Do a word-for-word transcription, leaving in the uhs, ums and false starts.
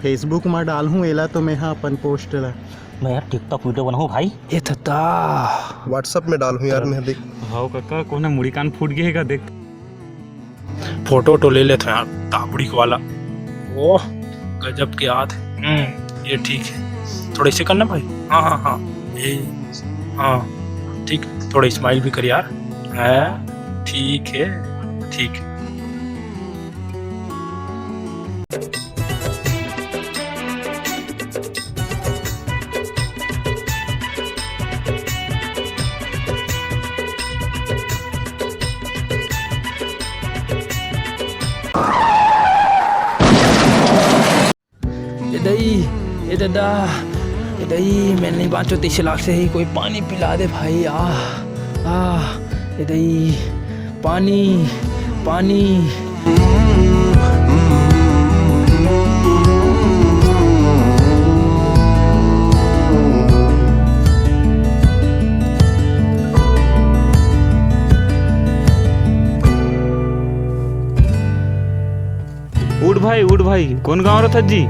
Facebook म डालहूँ एला तो मैं ह अपन post ला। मैं यार TikTok video बनाऊँ भाई। ए थता। WhatsApp में डालहूँ यार, मैं देख। हाव कका, कोने मुड़ी कान फूट गे हे का देख। फोटो वोटो ले लेथन यार, ताबड़िक वाला। ओह, गजब के आत हे। हम्म, ये ठीक हे। थोड़ा ऐसे करना भाई। हाँ, हाँ, हाँ। ये, हाँ, ठीक। थोड़ा smile भी कर यार। हाँ, ठीक हे, ठीक हे। ए दई, ए ददा, ए दई, मैं नइ बाँचों तइसे लागथे, कोई पानी पिला दे भाई। आह, आह, ए दई, पानी, पानी। उठ भाई, उठ भाई, कोन गाँव रथस जी?